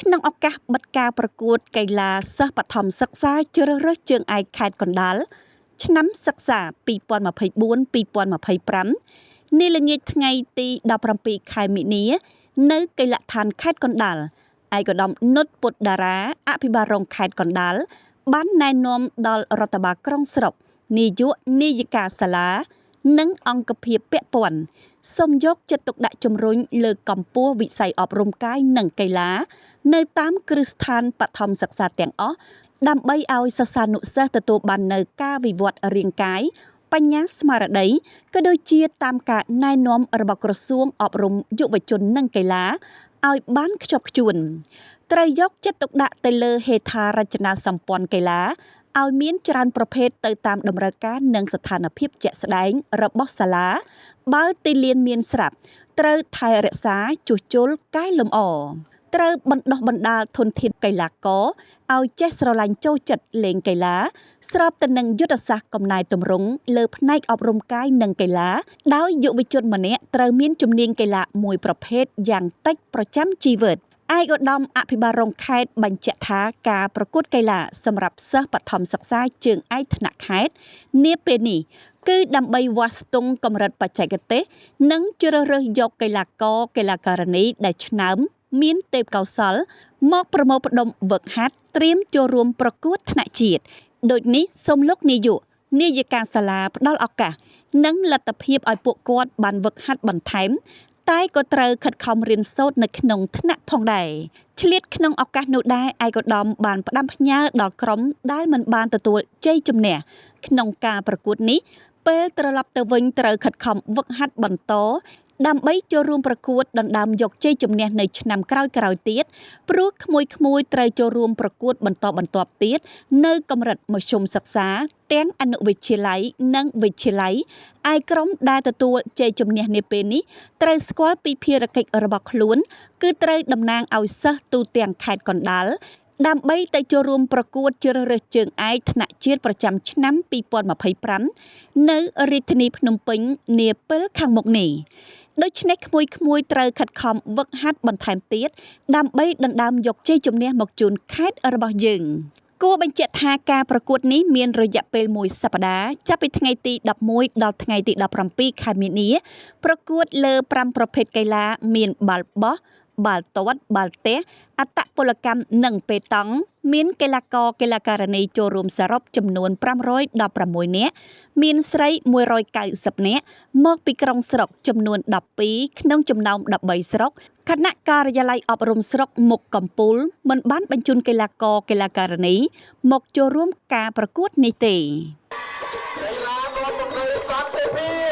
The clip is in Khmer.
ក្នុងឱកាសបិទការប្រកួតកីឡាសិស្សបឋមសិក្សាជ្រើសរើសជើងឯកខេត្តកណ្ដាលឆ្នាំសិក្សា 2024-2025 នាល្ងាចថ្ងៃទី17ខែមីនា នៅកីឡដ្ឋានខេត្តកណ្ដាលឯកឧត្តមនុតពុទ្ធតារាអភិបាលរងខេត្តកណ្ដាលបានណែនាំដល់រដ្ឋបាលក្រុងស្រុកនាយកនាយិកាសាលានិងអង្គភាពពាក់ព័ន្ធសូមយកចិត្តទុកដាក់ជំរុញលើកកម្ពស់វិស័យអប់រំកាយនិងកីឡានៅតាមគ្រឹះស្ថានបឋមសិក្សាទាំងអស់ដើម្បីឲ្យសិស្សានុសិស្សទទួលបាននូវការវិវត្តរាងកាយបញ្ញាស្មារតីក៏ដូចជាតាមការណែនាំរបស់ក្រសួងអប់រំយុវជននិងកីឡាឲ្យបានខ្ជាប់ខ្ជួនត្រូវយកចិត្តទុកដាក់ទៅលើហេដ្ឋារចនាសម្ព័ន្ធកីឡាឲ្យមានច្រើនប្រភេទទៅតាមតម្រូវការនិងស្ថានភាពជាក់ស្ដែងរបស់សាលាបើទីលានមានស្រាប់ត្រូវថែរក្សាជួសជុលកែលម្អត្រូវបណ្ដុះបណ្ដាលធនធានកីឡាករឲ្យចេះស្រឡាញ់ចូលចិត្តលេងកីឡាស្របទៅនឹងយុទ្ធសាស្ត្រកំណែទម្រង់លើផ្នែកអប់រំកាយនិងកីឡាដោយយុវជនម្នាក់ត្រូវមានជំនាញកីឡាមួយប្រភេទយ៉ាងតិចប្រចាំជីវិតឯកឧត្តមអភិបាលរងខេត្តបញ្ជាក់ថាការប្រកួតកីឡាសម្រាប់សិស្សបឋមសិក្សាជើងឯកថ្នាក់ខេត្តនាពេលនេះគឺដើម្បីវាស់ស្ទង់កម្រិតបច្ចេកទេសនិងជ្រើសរើសយកកីឡាករកីឡាការិនីដែលឆ្នើមមានទេពកោសល្យមកប្រមូលផ្ដុំវឹកហាត់ត្រៀមចូលរួមប្រកួតថ្នាក់ជាតិដូចនេះសូមលោកនាយកនាយិកាសាលាផ្ដល់ឱកាសនិងលទ្ធភាពឲ្យពួកគាត់បានវឹកហាត់បន្ថែមតែក៏ត្រូវខិតខំរៀនសូត្រនៅក្នុងថ្នាក់ផងដែរឆ្លៀតក្នុងឱកាសនោះដែរឯកឧត្តមបានផ្ដាំផ្ញើដល់ក្រុមដែលមិនបានទទួលជ័យជំនះក្នុងការប្រកួតនេះពេលត្រឡប់ទៅវិញត្រូវខិតខំវឹកហាត់បន្តដើម្បីចូលរួមប្រកួតដណ្ដើមយកជ័យជំនះនៅឆ្នាំក្រោយៗទៀតព្រោះក្មួយៗត្រូវចូលរួមប្រកួតបន្តបន្ទាប់ទៀតនៅកម្រិតមធ្យមសិក្សាទាំងអនុវិទ្យាល័យនិងវិទ្យាល័យឯក្រុមដែលទទួលជ័យជំនះនាពេលនេះត្រូវស្គាល់ពីភារកិច្ចរបស់ខ្លួនគឺត្រូវតំណាងឲ្យសិស្សទូទាំងខេត្តកណ្ដាលដើម្បីទៅចូលរួមប្រកួតជ្រើសរើសជើងឯកថ្នាក់ជាតិប្រចាំឆ្នាំ2025នៅរាជធានីភ្នំពេញនាពេលខាងមុខនេះដូច្នេះក្មួយៗត្រូវខិតខំវឹកហាត់បន្ថែមទៀតដើម្បីដណ្ដើមយកជ័យជំនះមកជូនខេត្តរបស់យើងគួរបញ្ជាក់ថាការប្រកួតនេះមានរយៈពេលមួយសប្តាហ៍ចាប់ពីថ្ងៃទី11ដល់ថ្ងៃទី17ខែមីនាប្រកួតលើ5ប្រភេទកីឡាមានបាល់បោះបាល់ទាត់បាល់ទះអត្តពលកម្មនិងប៉េតង់មានកីឡាករកីឡាការិនីចូលរួមសរុបចំនួន516នាក់មានស្រី190នាក់មកពីក្រុងស្រុកចំនួន12ក្នុងចំណោម13ស្រុកគណៈការិយាល័យអប់រំស្រុកមុខកំពូលមិនបានបញ្ជូនកីឡាករកីឡាការិនីមកចូលរួមការប្រកួតនេះទេកីឡានាំមកនូវសន្តិភាព